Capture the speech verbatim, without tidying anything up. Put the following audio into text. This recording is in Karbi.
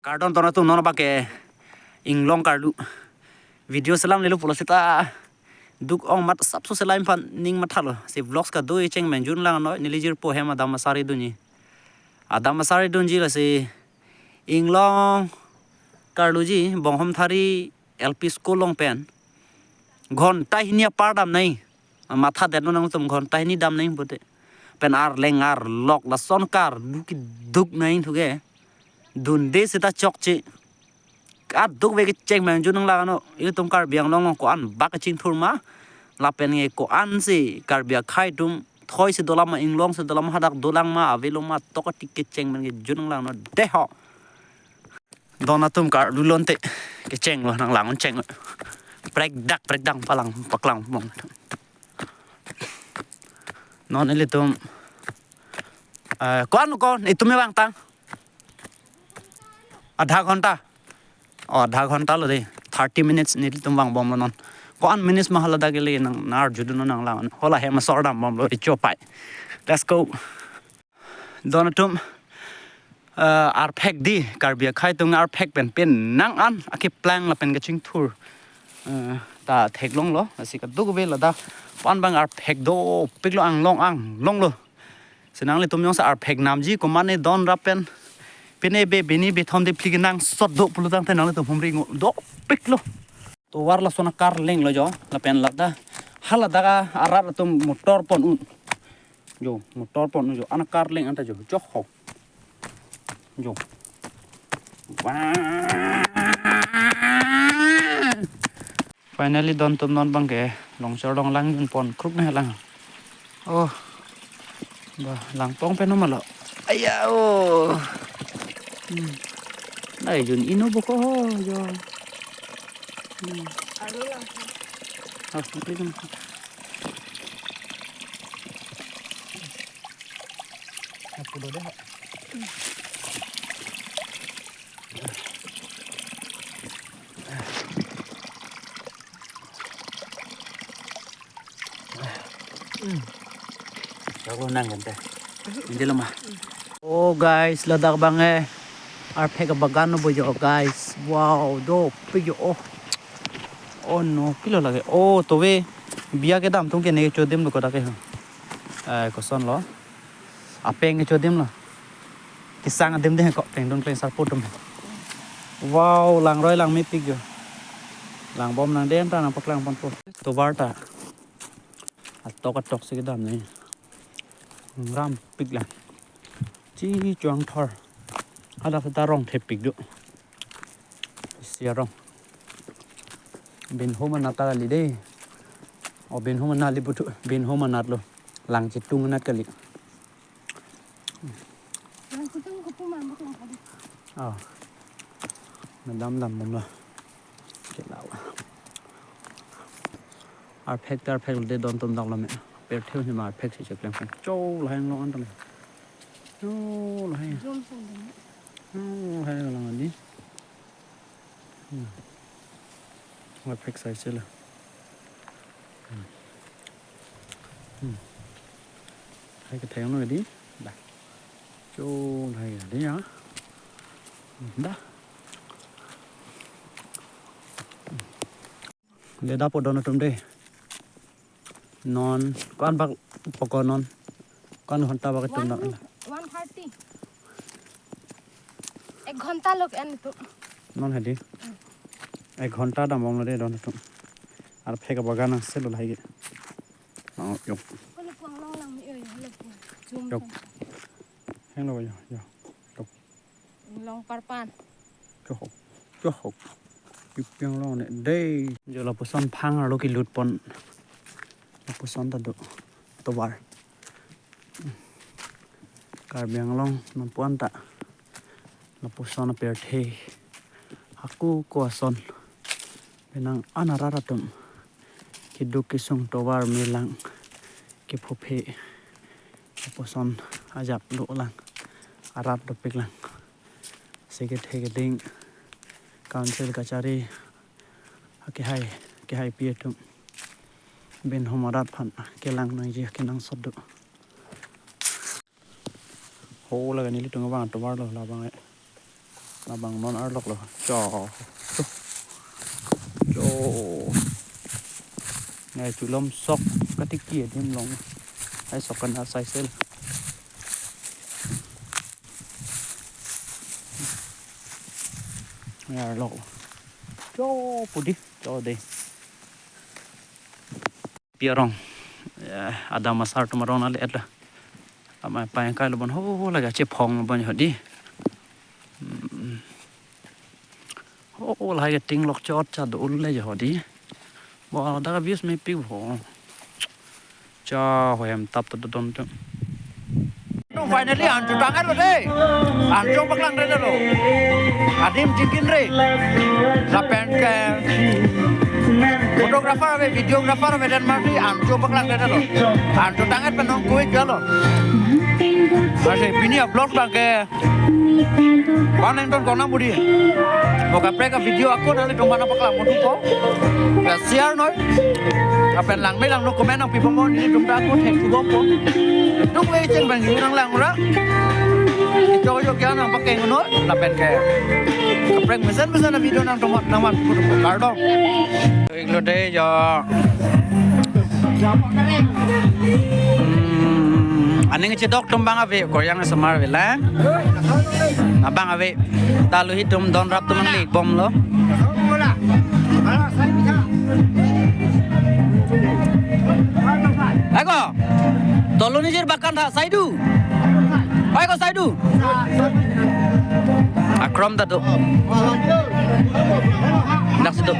Kardom ton atum, non abang ke inglong karlu. Video selam lelo pulo seta duk ong mat sapso selam aphan ning mathalo. Si vlogs kado-i cheng menjunlang noi, neli jirpo hem adam asari dunji. Adam asari dunji lasi inglong karluji Bonghomthari L P school along pen. Ghonta hini apar dam nai. Matha det non nangtum, ghonta hini dam nai pute. Pen arleng arlok lason karlu keduk nai thuke. Dunde seta chokche. Aduk ve kecheng menjunlang ano. Ilitum Karbi Anglong along ko-an bak kachingthur ma. Lapen ke ko-an si Karbi akhei atum thoi si dolang ma, inglong si dolang ma, hadak dolang ma, avelo ma, tok atik kecheng men kejunlang no. Deho. Don atum karlu lonte kechenglo, nanglang un cheng. Prek dak prek dang palang paklang mong. Non ilitum, eh, ko-an ko-an itum vangtang. Adha ghonta. Oh, adha ghonta lo de. Thirty minutes nelitum vangbomlo non. Ko-an minutes ma hala dak kele nang nar judun nanglang. Hala hem asor dambomlo, recho pai. Let's go. Don atum, eh, arphek di, Karbi akhei atum arphek pen pen nang an akeplang lapen kachingthur, eh, ta theklonglo, lasi kaduk ve ladak pan abang arphek dopiklo, anglong anglonglo. Si nanglitum jongsi arphek namji komatne don rap pen, pine be bini bethom de phli kenangsot do pulotangte nanglitum humri ngo dopiklo. Tovar lason akarlenglo jo, lapen ladak hala dak arat atum motor pon un. Jo, motor pon jo, an akarleng anta jo, jo ho. Jo. Wah. Finally, don atum non abang ke longchor along lang jun pon kruk ne lang. Oh. Ba, langpong pen no malo. Aya, oh. Hmm. Lai jun ino boko ho, jo. Hmm. Alu lang. Ah, okay, okay. Aku dode ho. Jago nang gente. Hindi lama. Oh guys, ladak abang eh. Arphek abagan no bo jo guys. Wow, dopik jo. Oh. Oh no, pilo lage. Oh, tove. Biya kedam atum ke ne chodim lo kodak ke. Eh, koson lo. Apeng kechodim lo. Kesang adim de ko peng dun kleng sarpo atum. Wow, langroi langmepik jo. Langbom nang den ta nangpaklang ponpo. Tovar ta. Atok atok si kedam ne. Rampik lang. Chi chuang thor. Hadak ta rong thepik do. Isi arong. Bin homa nata kali de. O bin homa nali butu. Bin homa natlo. Lang chitung nat kali. Lang chitung kupu mambuk lang kali. Ah. Madam dambomlo. Kelawa. Arphek ta arphek de don atum dak lo me. Pirthe hima arphek si cheklem. Cho lahai long an tame. Cho lahai. Jom sung dum. Cho lahai lang di. Hmm. Arphek sai sela. Hmm. Hmm. Hai ketheng lo di. Dah. Cho lahai di ya. Hmm. Dah. Deda po don atum de. Non, ko-an bak poko non. Ko-an ghonta bak atum non. One thirty. Ek ghonta lok en tu. Non hadi. Ek ghonta dambomlo de don atum. Arphek abagan nang selo lahai ke. Oh, yo. Holo puang long lang mi oi, holo puang. Jom. Yo. Henglo yo, yo. Yo. Long parpan. Chohok, chohok. Ipiang long ne dei. Jo lapuson phang arlo kelut pon. Lapuson ta do. Tovar. Karbi Anglong non puan ta. Lapuson apirthe. Hako ko ason. Penang an arat atum. Keduk kesung tovar melang. Kephophe. Lapuson ajak do lang. Arat dopik lang. Secretary keding. Council kachari. Akehai, kehaipi atum. Bin homa arat aphan. Kelang nangji kenangsot do. Ho laga nelitum abang tovar lo labang eh. Labang non arlok lo. Cho. Cho. Nai chulom sok katiki adim long. Ai sok kan asai sel. Nai arlok lo. Cho pudi. Cho de. Pi arong. Eh, adam asar atum arong nangli-et lo. Amei pai kai lo bon ho lake chephong lo bon hedi. Hmm. Ho lahai ke ting lok chot cha do ul le hedi. Bo dak views mepik ho. Cha ho hem tap to don tu. Finally, an chutang lo de. An chong paklang re lo. Adim chingkin re. Lapen ke photographer ave, videographer ave, den mati an chong paklang re lo. An chutang pen nong kui ke lo. Masi pini vlog abang ke. Bang nangton kona budi. Mo kaprek avideo ako nanglitum aphan nangpaklang mo thupo. Ya share noi. Lapen langme langno comment nangpi bomnon, nelitum ta ako thek thupo. Tuk wei cheng bang nanglang ra. Icho yo kya nangpakeng noi. Lapen ke. Kaprek mesen mesen avideo nangtum aphan nangman thupo kardom. Iglo de yo. Hmm, aning chedok atum abang ave, koryang asomar ave lang. Abang ave. Ta luhi atum don rap atum nanglik bom lo. Aiko, tolo nijir bakan tha, saidu. Aiko, saidu. Akrom ta do. Dak si do.